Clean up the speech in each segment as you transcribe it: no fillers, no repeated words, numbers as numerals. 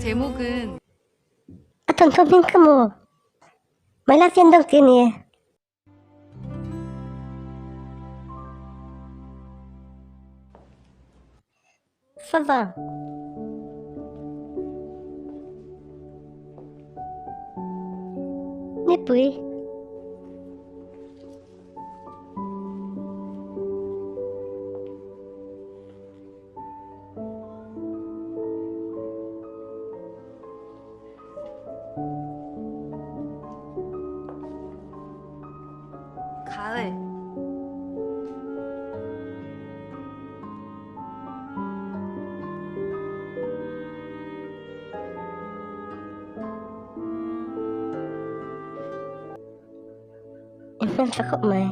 제목은 A thawnthu hming kha maw? My Love Yan Dong tih a ni e. Favang. Nipui. 가을 I hmel tha khawp mai.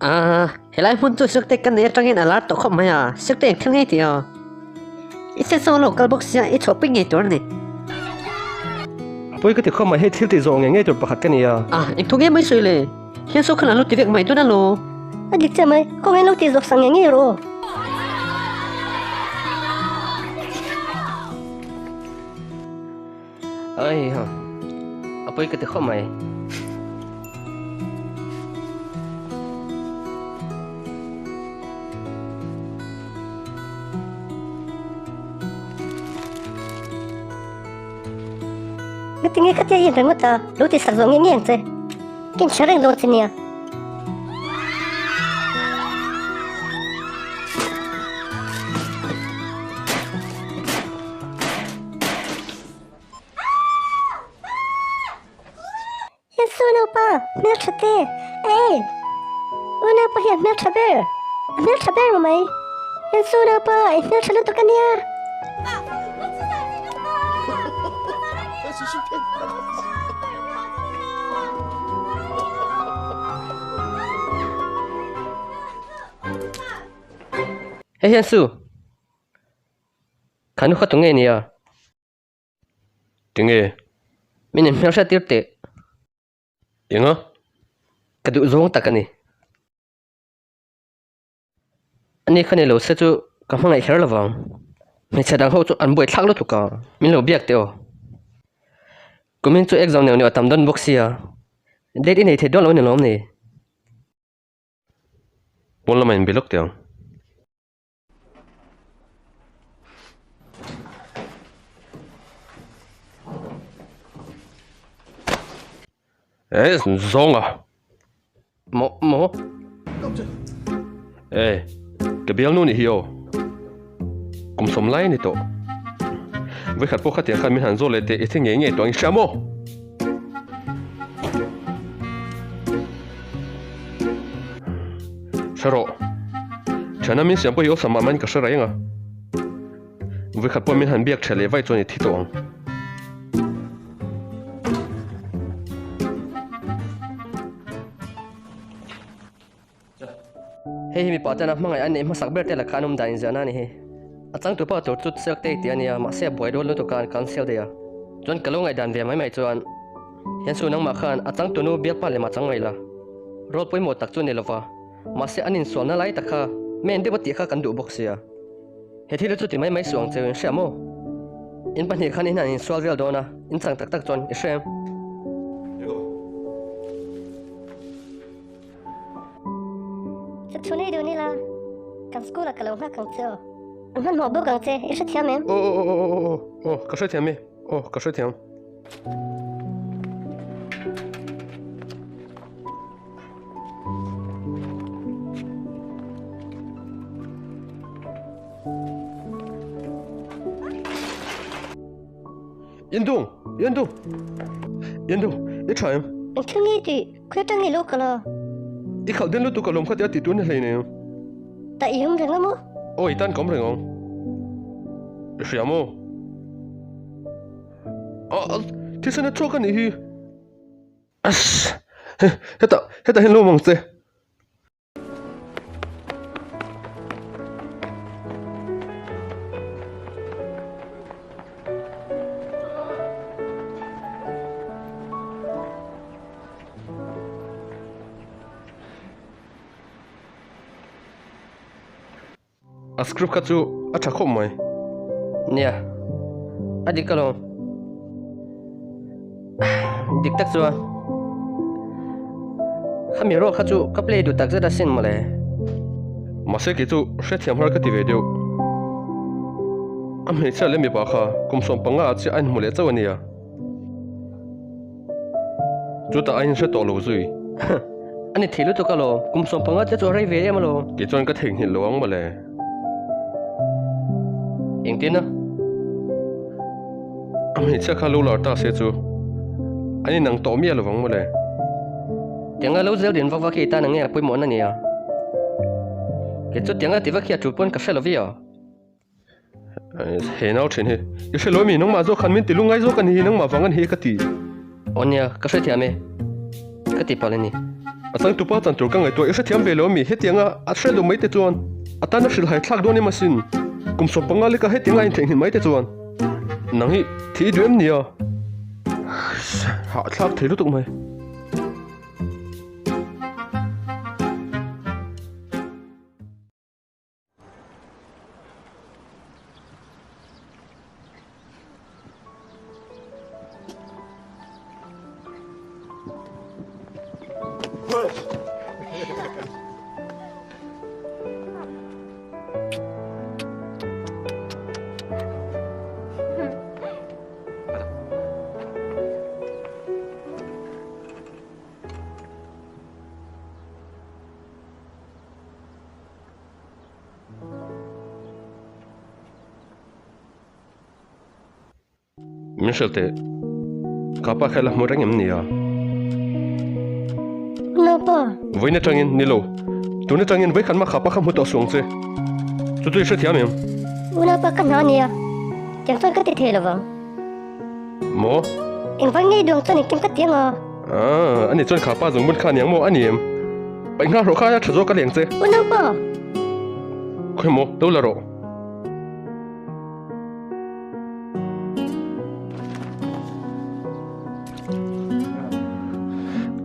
A, helai hmun chu Sukte ka nei atangin a lar tawh khawp mai a, Sukte eng thil ngei tih aw. I senso lo kal bawk sia i chhuahpui ngei tur a ni. A pawi ka ti khawp mai, hei thil tih zawh ngei ngei tur pakhat ka ni a. A, eng thu ngei mai sawi le. Hian saw khan an lo ti vek mai dawn a lo. A dik chiah mai, kawngin lo ti zawk sak ngei ngei rawh aw. Ai ha, a pawi ka ti khawp mai. Ngatinge khatia i ringawt a, lo ti sak zawh ngei ngei ang che. Kin hre reng dawn che nia. Yesu naupa, hmeltha te! Ei! U naupa hi a hmeltha ber! A hmeltha ber maw mai! Yesu naupa, i hmeltha lutuk a nia! Hei hian su, kha nu kha tunge nia? Tinge? Min in hmelhriat tir teh. Enga? Ka duh zawng tak a ni. Ani kha ni lo se chu ka hmangaih kher lo vang. Hmeichhe dang ho chu an buai thlak lutuk a, min lo biak teh aw. Kumin chu exam neuh neuh a tam dawn bawk sia, date i nei thei dawn lo a ni lawm ni? Pawn lamah in be lawk teh ang. Eh, zawnga. Maw, maw. Eh, ka bialnu nih hi aw. Kum sawm lai a ni tawh. Vawikhat pawh khatiang khan min han zawt leh teh i thi ngei ngei tawh ang i hria maw? Hre rawh. Thiana min siam pawh hi awlsam mah mahin ka hre reng a. Vawikhat pawh min han biak tha leh vaih chuan i thi tawh ang. Hei hi mipa tena hmangaih an neih hmasak ber te lakah an awm dan inziahna a ni hi. A changtupa tur chu Selktei tih a nia, mahse a buai dawn lutuk a an cancel daih a. Chuan ka lo ngaihdan ve mai mai chuan hian chu nangmah khan a changtunu bialpa lem a chang mai la. Role pawimawh tak chu ni lova, mahse an insualna lai tak kha men deuh a tih kha kan duh bawk sia. He thil hi chu ti mai mai suh ang cheu in hria maw? In pahnih khan in han insual vel dawn a, in chang tak tak chuan i hre em? Chu thu nei dun ila, kan school ah ka lo nghak ang che aw. An hmanhmawh bawk ang che, i hrethiam em? Aw aw aw aw aw aw ka hrethiam e, aw ka hrethiam. Indung! Indung! Indung! I tha em? Eng thil nge tih? Khawi atang nge lo kal a? I khalh den lutuk alawm kha tia tih tur ni hlei nei. Ta i awm reng a maw? Aw i tan ka awm reng ang. I hria maw? A thisen a chhuak a nih hi. Ass! Hetah hetah hian lo awm ang che. A script kha chu a tha khawp mai. Nia, a dik alawm. Dik tak chuan khami ruak kha chu ka play duh tak zet asin mawle. Mahse kei chu hrethiam har ka ti ve deuh. A hmeichhia leh mipa kha kum 15 ah chiah a inhmu leh chauh a nia. Chutah a inhre tawh lo zui. A ni thei lutuk alawm, kum 15 te chu a rei ve em alawm. Kei chuan ka theihnghilh lo ang mawle. Engtin a? A hmeichhia kha lo lar ta se chu an inang tawh miah lovang mawle. Tianga lo zel din vak vak hi i tan ang nge a pawimawhna nia. Kei chu tianga ti vak hi a tul pawn ka hre lo viau. He nau thin hi i hre lo mi nangmah zawk khan min ti lungngai zawk a ni hi nangmah vang a ni hi ka ti. Aw nia ka hrethiam e ka ti palh a ni. A changtupa chan tur ka ngaihtuah i hrethiam ve lo mi hetianga a hre lo mai te chuan a tan a hrilhhai thlak dawn em asin kum 15 leka hetianga a intheihnghilh mai te chuan nang hi thi i duh em nia hahthlak thei lutuk mai. Min hrilh teh, ka pa kha la hmu reng em nia? Napa. Vawiin atangin ni lo, tun atangin vawikhat mah kha pa kha hmu tawh suang che. Chu chu i hrethiam em? Unaupa ka hna nia, tiang chuan ka ti thei lovang. Maw? Engvang ngei duang chuan engkim ka ti ang a? Ah, ani chuan kha pa zungbun kha aniang maw a ni em? Paih nghal rawh kha a tha zawk a leng che. Unaupa! Khawi maw, lo la rawh.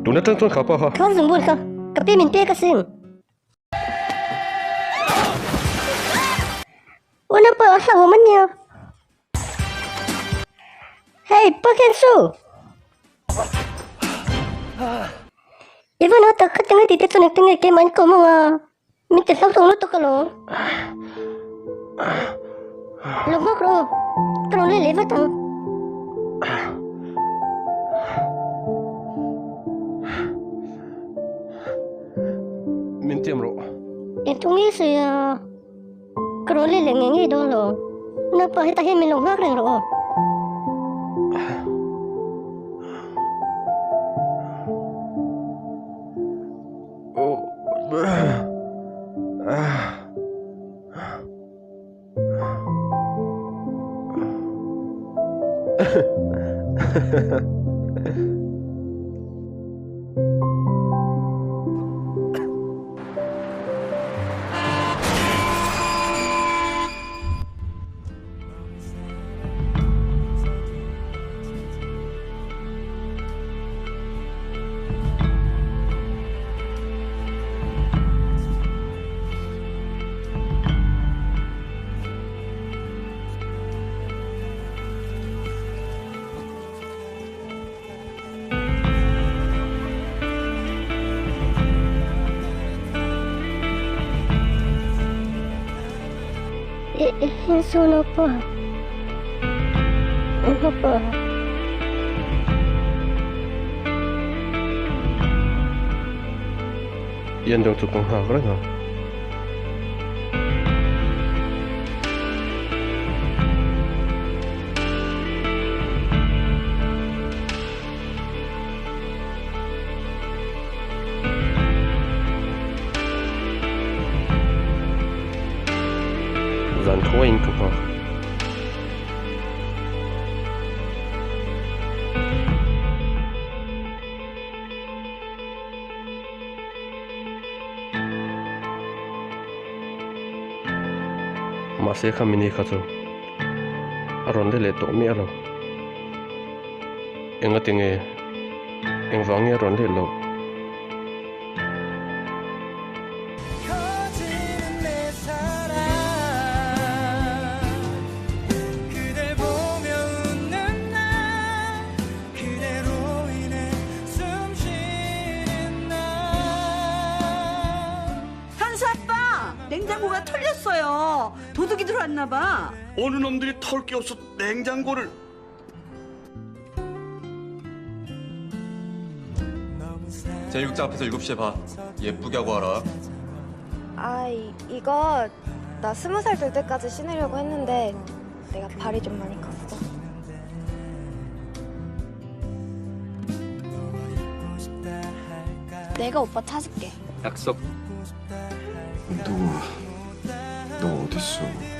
Tun atang chuan kha pa kha. Kha zungbun kha, ka pi min pek asin. Unaupa a hlauhawm a nia. Hey, pa Kensu! I van haw tak kha tinge tih te chuan engtin nge keimah in ka awm ang a? Min ti hlauhawm lutuk alawm. Lo nghak rawh, ka rawn let leh vat ang. Min tiam rawh. Engtung nge sawi a? Ka rawn let leh ngei ngei dawn lo. Napa hetah hian min lo nghak reng rawh aw. Insu naupa. Naupa. Ian deuh chu ka nghak reng a. Zan khawiin ka nghak. Mahse kha mini kha chu a rawn let leh tawh miah lo. Engati nge engvang nge a rawn let loh? 현수 아빠 냉장고가 털렸어요. 도둑이 들어왔나 봐. 어느 놈들이 털 게 없어 냉장고를 제1국장 앞에서 7시에 봐. 예쁘게 하고 와라. 아, 이거 나 20살 될 때까지 신으려고 했는데 내가 발이 좀 많이 컸어. 내가 오빠 찾을게. 약속. 은동아, 너 어딨어?